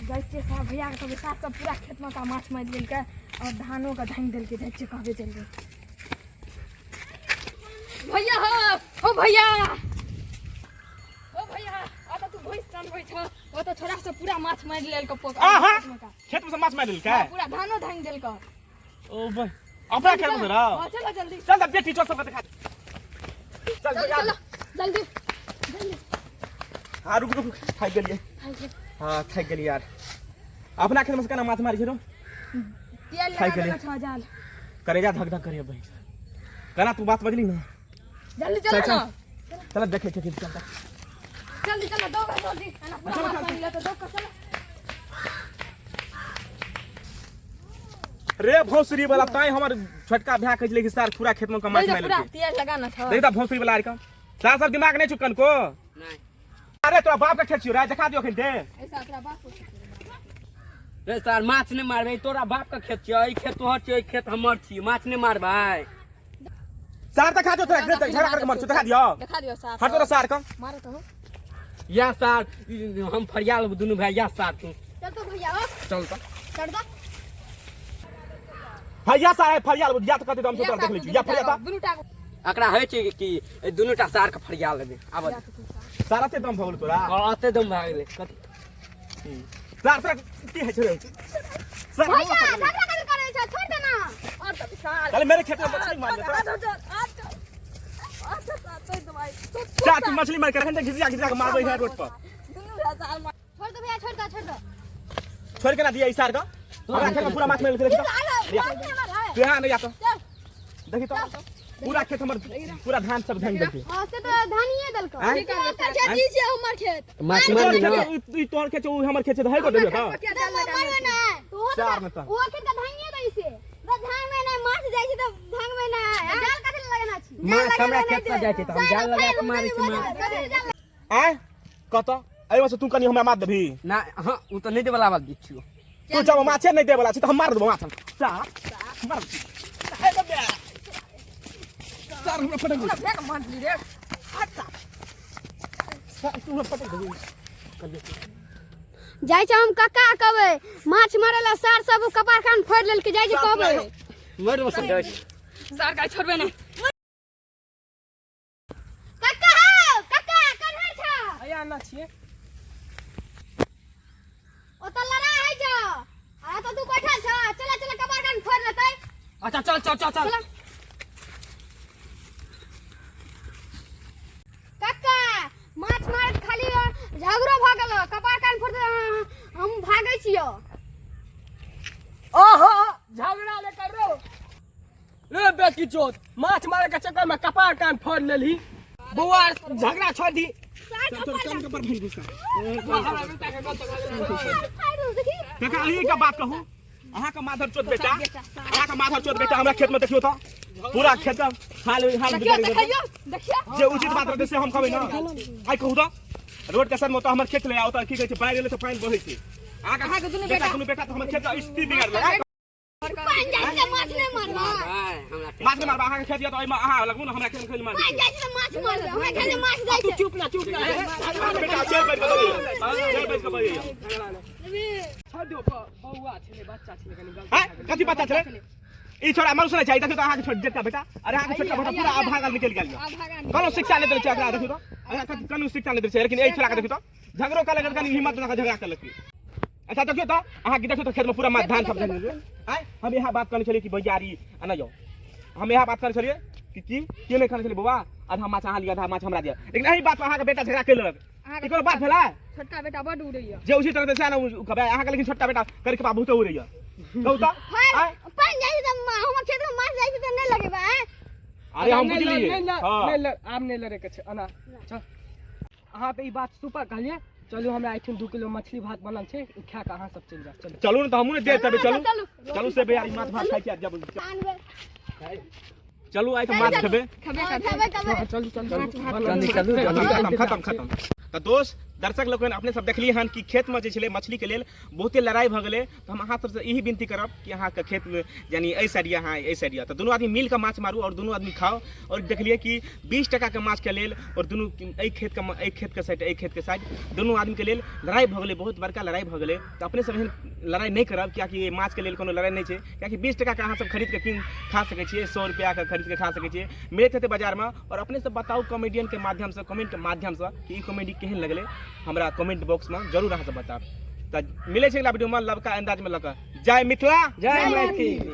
जाइ छियै साहब भैयाके कहबै साफ सब पूरा खेतमे का माछ मारि लेलकै आओर धानोके धानि देलकै। जाइ छियै कहबै, चलि भैया। हो हो भैया, हो भैया, आ तऽ तू भैंस चनबै छह, ओ तऽ छोड़ा सब पूरा माछ मारि लेलकै पोखरि आहा! खेतमे का। खेत में से माछ मारि लेलकै? हाँ, पूरा धानो धानि देलकै। ओ भाई, अपना खेत में से रहो। हाँ, चलो जल्दी। चल त बेटी, चल, सबके देखा, चल। चलो। यार। चलो जल्दी जल्दी। हाँ, रुक रुक, थाक गेलियै। हाँ, थाक गेलियै यार। अपना खेत में से केना माछ मारै छै रो? तेल खाइ लगा गेलियै। देने छह जाल। करेजा धक धक करिए भाई, केना तू बात बजली ना। जल्दी चलो। चल, ना। चल, देखे छै, चल चल। जल्दी चलो, दौड़ जल्दी, एना पूरा चलो, माछ चल। मारि लेतै, दौड़ कऽ चलो। रे भौसरी वाला, ताई हमर छोटका भाय कहै छलै कि सार पूरा खेत में के माछ जल्दी मारि पूरा लेलकै। तेल लगाना छह। देख त भौसरी वाला आर के सार सब दिमाग नहीं चुकन को। नहीं। अरे तोरा बाप के खेत छियो रे, देखा दियो अखन दे। ऐसा तोरा बाप को। रे सार, माछ नहि मारबै। तोरा बाप के खेत छियै, ई खेत तोहर छियै, ई खेत हमर छियै, माछ नहि मारबै। सार देखा दियो, तोरा खेत झगड़ा करके मर छौ, देखा दियो। देखा दियो साफ। हट तोरा सार कम। मारो तो। या सार, ई हम फरिया लेब दुनू भाई, या सार तू। चल तो भैया, ओ, चल त। चढ़ दो। भैया सार फरिया लेबो, या त कहते हम तोरा देख लै छी, या फरिया त। दुनू टा। एकरा होइ छै कि एहि दुनू टा सार के फरिया लेबै आब। सारा ते दम भऽ गेल तोरा? हँ, अते दम भए गेलै कथी। सार तोरा की होइ छै रे सार? भैया, झगड़ा कथी करै छ? छोड़ दे ना। और तो सार। चल, मेरे खेत में मछली मार ले तोरा। जा, तू मछली मार के रखन, घिसिया घिसिया के मारबै है रोड पर। छोड़ दे भैया, छोड़ दे, छोड़ दे। छोड़ के ना दिया ई सार का, हमरा खेत में पूरा माछ मार लेलकै। तू यहाँ नहीं आता, देखी तो पूरा खेत हमर, पूरा धान सब धान देखी। हां, से तो धानिए देलको। आँय? खेत ई छै हमर खेत। माछ तोहर मारबी खेत ना? ई तोहर खेत छौ, उ हमर खेत छै, तऽ है को देबै तऽ मरबे ना तो चार में तऽ। ओ खेत का धानिए दै से तो धान में ना माछ जाइ छै, तऽ धान में ना जाल कथि लगाना छी? माछ हमरा खेत पर जाइ छै तऽ हम जाल लगा के मारै छी माछ। आँय, कतऽ एहिमे से तू कनि हमरा मार देबही? ना, हाँ, ओ तऽ नहि देबला बात छियौ। तू जब माछे नहीं देवला छी तऽ हम मार देबो माछ, चा मार ए बे सार, हमरा पटक दे। फेक मारली रे। सार, तू हमरा पटक दे। जाइ छै हम कक्का कहबै, माछ मारै ला सार सब कपार कान फोड़ि लेलकै, जाइ छै कहबै। मर बस जाइ छै। सार का छोड़बे नहीं। कक्का हौ, कक्का कन्हर छ? अया ना छियै। ओतऽ लड़ाइ होइ छौ आ एतऽ तू बैठल छ। चल चल, कपार कान फोड़ि लेतै। अच्छा, चल चल चल चल। कक्का, माछ मारैत खाली झगड़ो भऽ गेल, कपार कान फोड़, हम भागै छियौ। ओहो, झगड़ा ले करो रे बेटी चोत, माछ मारे के चक्कर में कपार कान फोड़ लेलही। बौआ, झगड़ा छोड़ दी। चल चल, कान के पर भइल गुस्सा। काका, अहीं के बात कहू, अहाँ के माधर चोत बेटा, अहाँ के माधर चोत बेटा हमरा खेत में देखियो तो पूरा खेत के हाल हाल देखियो। बिगाड़ि देलकै। देखियो देखियो। जे उचित बात रहतै से हम कहबै ना। आइ कहू तऽ रोड के साइड में ओतऽ हमर खेत ले, ओतऽ की कहै छै, बाढ़ि एलै तऽ पानि बहै छै। अहाँके दुनू बेटा, बेटा, दुनू बेटा तऽ हमर खेत के स्थिति बिगाड़ि देलक। पानि जाइ छै तऽ माछ नहि मारबै? मारबै हमरा खेत। माछ नहि मारबै? अहाँके खेत यऽ तऽ ओहिमे अहाँ लगबू ने, हमरा खेत में खेल मार। पानि जाइ छै तऽ माछ मारबै? हमरा खेत में माछ जाइ तू छै। चुप ना, चुप ना। बेटा, चल बैठ के बजैया, चल बैठ के बजैया। छोड़ दियो, बौआ छलै, बच्चा छलै, कनी गलती हैं भए गेलै। कथी बच्चा छलै? ई छोड़ा मनुष्य नहि छै। देखियौ तऽ अहाँके छोट जेठका बेटा, अरे अहाँके छोटका बेटा पूरा अभागल निकलि गेल यऽ। कोनो शिक्षा नहि देने छै एकरा। देखियौ तऽ एकरा कथी कोनो शिक्षा नहि देने छै, लेकिन एहि छोड़ा के देखियौ तऽ झगड़ो कऽ लेलक, कनी हिम्मत लऽ कऽ झगड़ा कऽ लेलक। अच्छा, देखियौ तऽ अहाँके, देखियौ तऽ खेतमे पूरा माछ धान सब धान। आँय, हम इएह बात कहने छलियै कि भैयारी आ नहि यौ, हम इएह बात कहने छलियै कि की के नहि कहने छलियै, बौआ आधा माछ अहाँ लिअ, आधा माछ हमरा दिअ, लेकिन एहि बात पर अहाँके बेटा झगड़ा कऽ लेलक। ई कोनो बात भेलै? छोटका बेटा बड उड़ैया। जे उचित रहतै सएह ने उ कहबै अहाँके, लेकिन छोटका बेटा करके बाप बहुते उड़ैया, कहू तऽ। आँय? पानि जाइ छै तऽ हमर खेत में माछ जाइ छै तऽ नहि लगेबै? आँय? अरे हम नहि बुझलियै। नहि लड़- हँ। नहि लड़- आब नहि लड़े के छै, अना चल। अहाँ तऽ ई बात सुपर कहलियै। चलू, हमरा एहिठाम 2 किलो मछली भात बनल छै, ओ खा कऽ अहाँ सब चलि जाउ, चलू। चलू ने तऽ हमहूँ ने देर तबे चलू। चलू। चलू से भैयारी माछ भात खाइ छी जब। आनबै। चलू, आइ तऽ माछ खेबै। खेबे करतै। खेबै खेबै। हँ, चलू चलू। जल्दी चलू, जल्दी। खत्म खत्म खत्म। तऽ दोस्त दर्शक लोकनि, अपने सब देखलियै हन कि खेतमे जे छलै मछलीके लेल बहुते लड़ाइ भऽ गेलै। तऽ हम अहाँ सबसँ इही विनती करब कि अहाँके खेतमे यानी एहि साइड यऽ, अहाँ एहि साइड यऽ, तऽ दुनू आदमी मिल कऽ माछ मारू आओर दुनू आदमी खाउ। आओर देखलियै कि 20 टकाके माछके लेल आओर दुनू एहि खेतके, एहि खेतके साइड, एहि खेतके साइड दुनू आदमीके लेल लड़ाइ भऽ गेलै, बहुत बड़का लड़ाइ भऽ गेलै। तऽ अपने सब एहन लड़ाइ नहि करब, किएकि माछके लेल कोनो लड़ाइ नहि छै, किएकि 20 टकाके अहाँ सब खरीदके कीन खा सकै छियै, 100 रुपैआके खरीदके खा सकै छियै, मिलैत हेतै बाजारमे। आओर अपने सब बताउ कॉमेडियनके माध्यमसँ, कमेंटके माध्यमसँ कि ई कॉमेडी केहन लगलै, हमरा कमेंट बॉक्समे जरूर अहाँ सब बताब। तऽ मिलै छै अगिला वीडियोमे लबका अन्दाजमे लऽ कऽ। जय मिथिला, जय मैथिली।